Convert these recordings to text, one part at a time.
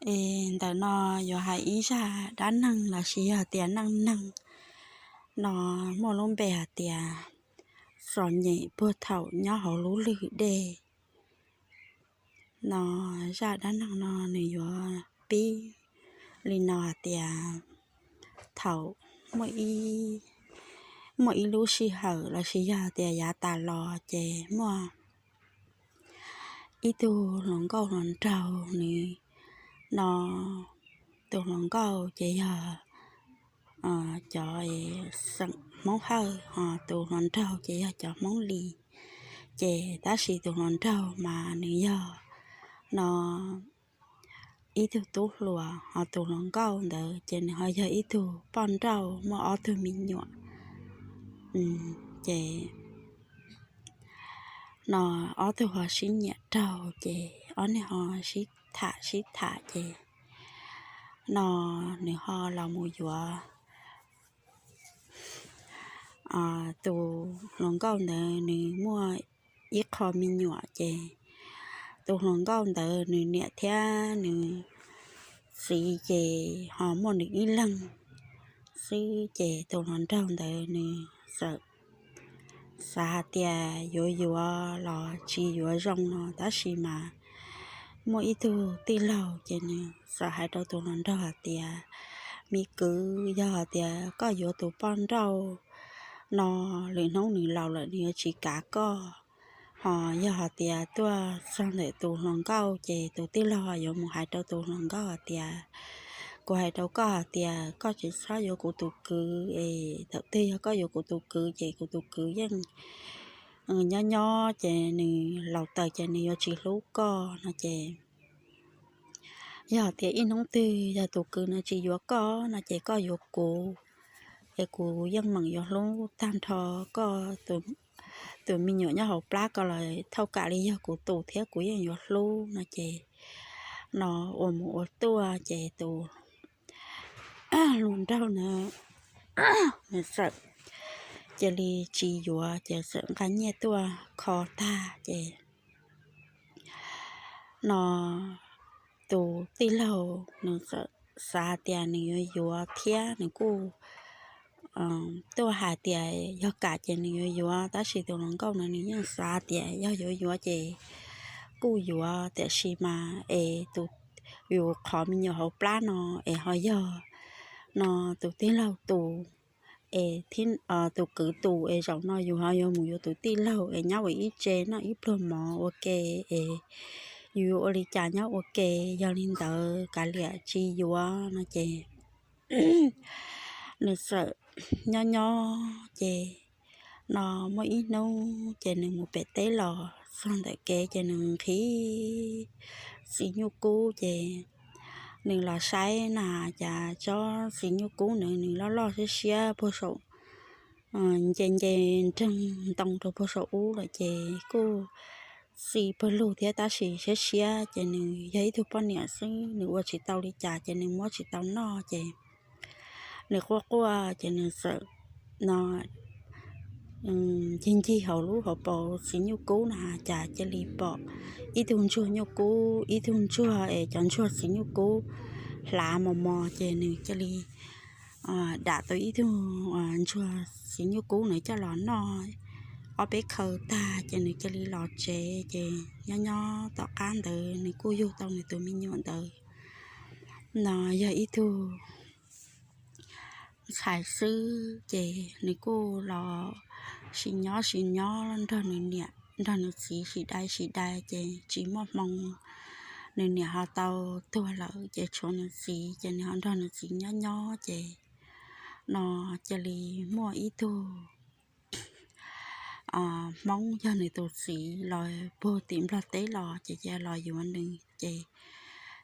Es ntawm no yuav hais ib zaj dab neeg lossis yog tias neej neeg no muaj lub npe hais tias Txom nyem puag thaum nyob hauv lub lwg dej. No zaj dab neeg no nws yuav pib li no hais tias thaum muaj ib, muaj ib lub sij hawm lossis yog tias yav tas los ces muaj ib tug hluas nkauj hluas nraug nws no, tus hluas nkauj ces yog cov xeem Hmoob Hawj, ho tus hluas nraug ces yog cov Hmoob Lis. Ces tab sis tus hluas nraug mas nws yog no ib tug tub hluas, ho tus hluas nkauj ntawd ces nws ho yog ib tug poj nrauj muaj ob tug me nyuam. Ces no ob tug ho sib nyiam raug ces ob niag ho sib tham sib tham ces no nws ho los mus yuav tus hluas nkauj ntawd nws muaj ib qho me nyuam ces tus hluas nkauj ntawd nws niam thiab nws txiv ces ho muaj nws ib leeg xwb ces tus hluas nraug ntawd nws txawm xav hais tias yuav yuav los tsis yuav zoo no tab sis mas muaj ib tug tij laug ces nws txawm hais rau tus hluas nraug hais tias, me kwv, yog hais tias koj yuav tus poj nrauj no, lwm hnub nws laus lawm nws yuav tsis kav koj. Ho yog hais tias tuaj txog ntawm tus hluas nkauj ces tus tij laug yuav mus hais rau tus hluas nkauj hais tias, kuv hais rau koj hais tias koj tsis txhob yuav kuv tus kwv es thaum twg yog koj yuav kuv tus kwv ces kuv tus kwv yeej nyob nyob ces nws laus tas ces nws yuav tsis hlub koj no ces yog tias ib hnub twg yog tus kwv no tsis yuav koj no ces koj yuav kuv, es kuv yeej meem yuav hlub tag nrho koj tus me nyuam nyob hauv plab ko los thauj kam li yog kuv tus thiab kuv yeej yuav hlub no ces no ua mus ua tuaj ces tus hluas nraug na nws txawm cia li tsis yuav ces txawm nqa nyiaj tuaj kho tag ces no tus tij laug nws txawm xav tias nws yuav yuav thiab nws kuj tuaj hais tias yog kam ces nws yuav yuav tab sis tus hluas nkauj no nws yeej xav tias yog yuav yuav ces kuj yuav tiam sis mas es tus yus qhov me nyuam hauv plab no es ho yog no tus tij laug tus es tus kwv tus es zaum no yus ho yuav mus yuav tus tij laug es nyob ua ib tse noj ib pluag mov ua ke es yus yuav ua li cas nyob ua ke. Yog li ntawd kav liam tsis yuav no ces nws txawm nyob nyob ces no muaj ib hnub ces nws mus pem teb los txog ntawm kev ces nws nqhis txiv nyuj kub ces nws los saib na cas tsob txiv nyuj kub nws nws loj loj siab siab puag saum nce nce nreeg ntoo rau puag saum ub lawm ces kuj txi pawg lug thiab tab sis siab siab ces nws yog ib tug poj niam xwb nws ua tsis tau li cas ces nws muab tsis tau noj ces nws quaj quaj ces nws txawm no ncig ncig hauv lub hauv paus txiv nyuj kub na cas cia li pom ib tug ntsuag nyuj kub, ib tug ntsuag es cov ntsuag txiv nyuj kub hlav mos mos ces nws cia li dam tau ib tug ntsuag txiv nyuj kub nws coj los noj ob peb khaw tag ces nws cia li los tsev ces nyob nyob tom qab ntawd nws kuj yug tau nws tus me nyuam ntawd no yog ib tug ntxhais xwb ces nws kuj los sim nyob sim nyob nrog nws niam nrog nws txiv sim dai sim dai ces tsis muaj hmoo, nws niam ho tau tuag lawm ces tshuav nws txiv ces nws ho nrog nws txiv nyob nyob ces no cia li muaj ib tug Hmoob yog nws tus txiv los puag tim Nplog teb los ces cia los yuav nws ces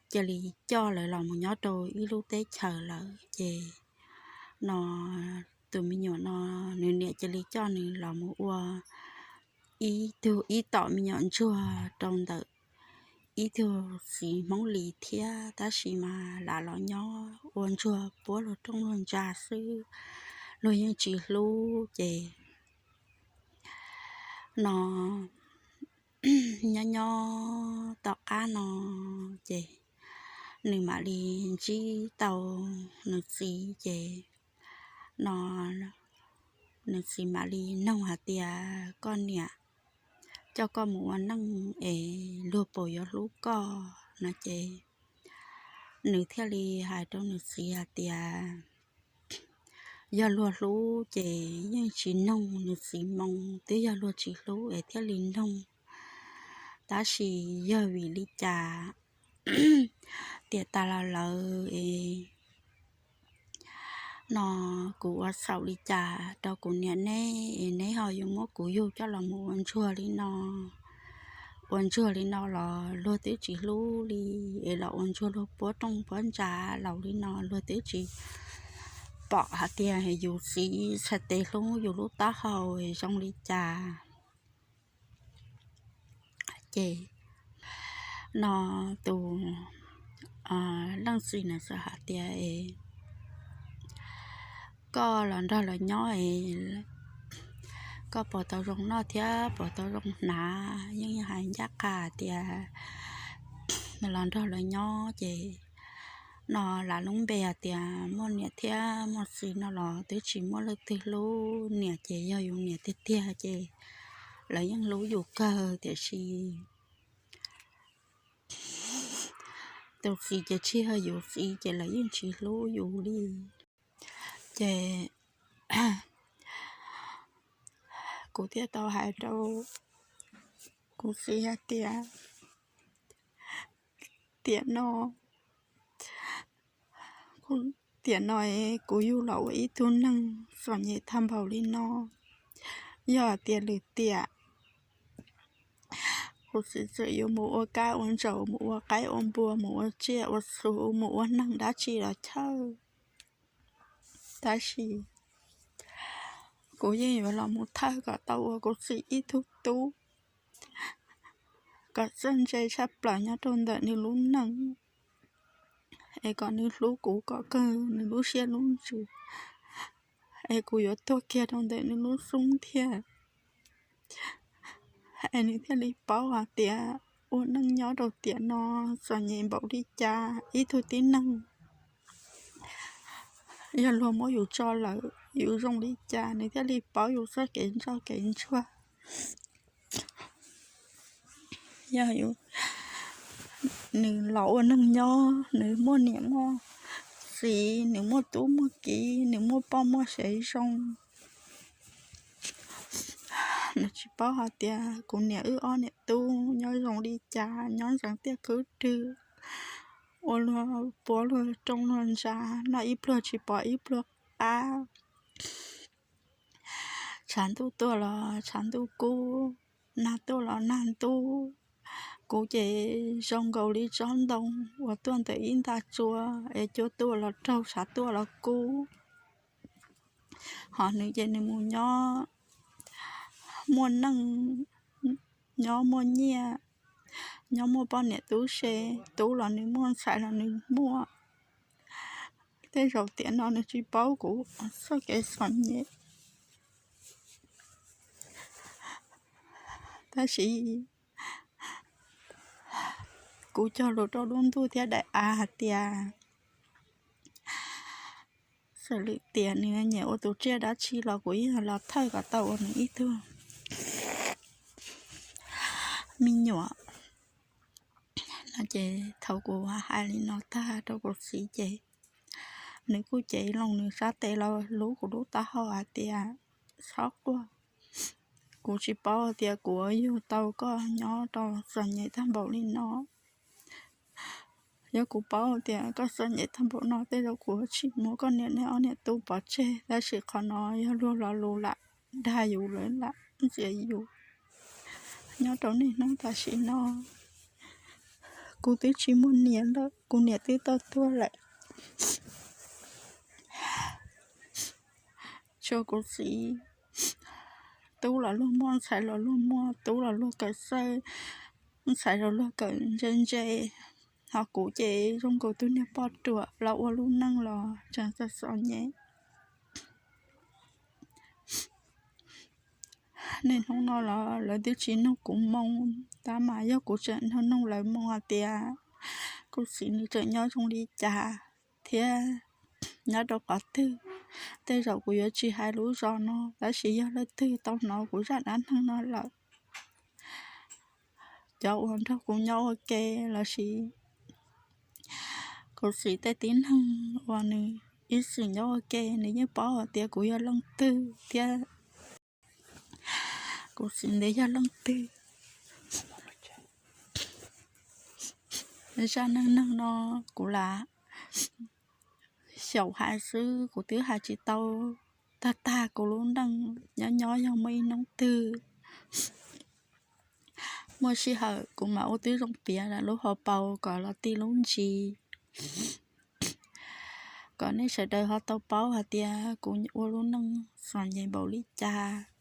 cia li coj lawv los mus nyob rau ib lub teb chaws lawm ces no tus me nyuam no nws niam cia li coj nws los mus ua ib tug ib tom me nyuam ntsuag rau ntawm ib tug txiv Hmoob Lis thiab tab sis mas lam los nyob ua ntsuag puab luag rooj luag ntsa xwb, luag yeej tsis hlub ces no nyob nyob tom qab no ces nws mam li ntsib tau nws txiv ces no nws txiv mam li nug hais tias, Koj niam, coj koj mus ua neej es luag puas yuav hlub koj? No ces nws thiaj li hais rau nws txiv hais tias, Yog luag hlub ces yeej tsis nug nws txiv moo, twb yog luag tsis hlub es thiaj li nug. Tab sis yog vim li cas tiam tas los lawm es no kuv ua txhaum li cas rau kuv niam neb es neb ho yuav muab kuv yug coj los mus ua ntsuag li no? Ua ntsuag li no los luag twb tsis hlub li, es los ua ntsuag luag puab rooj puab ntsa laus li no luag twb tsis pom hais tias yus txiv txhais tes hlub yus lub taub hau zoo li cas. Ces no tus leej txiv na txawm hais tias, Koj los nrog lawv nyob es koj puas tau zoo noj thiab puas tau zoo hnav? Yeej hais ncaj qha tias los nrog lawv nyob ces no lam lub npe hais tias muaj niam thiab muaj txiv no los twb tsis muaj leej twg hlub. Niam ces yog yus niam tiag tiag ces lawv yeej hlub yus kawg, tiam sis tus txiv ces tsis yog yus txiv ces lawv yeej tsis hlub yus li. Ces kuv thiaj tau hais rau kuv txiv hais tias, Tiam no, tiam no kuv yug los ua ib tug neeg txom nyem tag npaum li no, yog hais tias lwm tiam kuv txiv txawm yuav mus ua kab ua ntsaum, mus ua qaib ua npua, mus ua tsiaj ua txhu, mus ua neeg dab tsi los chawj, tab sis kuv yeej yuav los mus thawj kom tau ua kuv txiv ib tug tub, kom txawj ntse tshaj plaws nyob rau ntawm nws lub neej, es kom nws hlub kuv kom kawg nws lub siab lub ntsws, es kuv yuav tuag kiag rau ntawm nws lub xub ntiag, es nws thiaj li paub hais tias ua neej nyob rau tiam no txom nyem npaum li cas, ib tug tib neeg yog luag muab yus tso lawm yus zoo li cas, nws thiaj li paub yus txoj kev ntsoj kev ntsuag. Yog nws los ua neeg nyob, nws muaj niam muaj txiv, nws muaj tub muaj kiv, nws muaj poj muaj sev zoo, nws tsis paub hais tias kuv niam wb ob niam tub nyob zoo li cas, nyob ntxeev tiaj khwb rwg, ua luag puab luag rooj luag ntsa, noj ib pluag tsis pom ib pluag qab, tshav ntuj tuaj los tshav ntuj kub, nag tuaj los nag ntub. Kuv ces zoo nkaus li tsob ntoo uas tuaj ntawm ib nta tsua, es cua tuaj los raug, tshav tuaj los kub. Ho nws ces nws mus nyob muaj neej, nyob muaj nyiaj, nyob muaj poj niam tub se, tub los nws muaj, ntxhais los nws muaj. Tej zaum tiam no nws tsis paub kuv txoj kev txom nyem, tab sis kuv cog lus rau lub ntuj thiab daim av hais tias txawm lwm tiam nws nyiam ua tus tsiaj dab tsi los kuv yeej los thawj kom tau ua nws ib tug me nyuam. No ces thaum kuv hais li no tag rau kuv txiv ces nws kuj cev loo nws sab tes los hlub kuv lub taub hau hais tias, Txhob quaj, kuv tsis paub tias kuv yug tau koj nyob rau txom nyem tag npaum li no. Yog kuv paub tias koj txom nyem tag npaum no tej zaum kuv tsis muab koj niam neb ob niam tub pov tseg, tab sis qhov no yog luag lo lus lam dag yus lawv lam ntxias yus. Nyob rau niaj hnub tam sim no kuv twb tsis muaj niam lawm, kuv niam twb tau tuag lawm. Tshuav kuv txiv, tub los luag muaj, ntxhais los luag muaj, tub los luag kawm txawj, ntxhais los luag kawm ntse ntse, ho kuv ces zoo nkaus tus niag poj ruam los ua lub neej los tseem txom txom nyem. Niaj hnub no los lawv twb tsis nug kuv moo, tab mas yog kuv tseem nug nug lawv moo hais tias kuv txiv nws tseem nyob zoo li cas thiab nyob rau qhov twg. Tej zaum kuv yuav tsis hais lub zos no, tab sis yog leej twg tau hnov kuv zaj dab neeg no lawm, cov uas nrog kuv nyob ua ke lossis kuv txiv tej tib neeg uas nws ib txwm nyob ua ke, nws yeej paub hais tias kuv yog leej twg thiab kuv txiv nws yog leej twg. Zaj neej neeg no kuv lam xyaum hais xwb, kuv twb hais tsis tau tag tag kuv lub neej nyob nyob yog muaj ib hnub twg. Muaj sij hawm kuv mam ua tib zoo piav lub hauv paus kom los tij lub ntsis, kom nej sawv daws ho tau paub hais tias kuv ua lub neej txom nyem npaum li cas.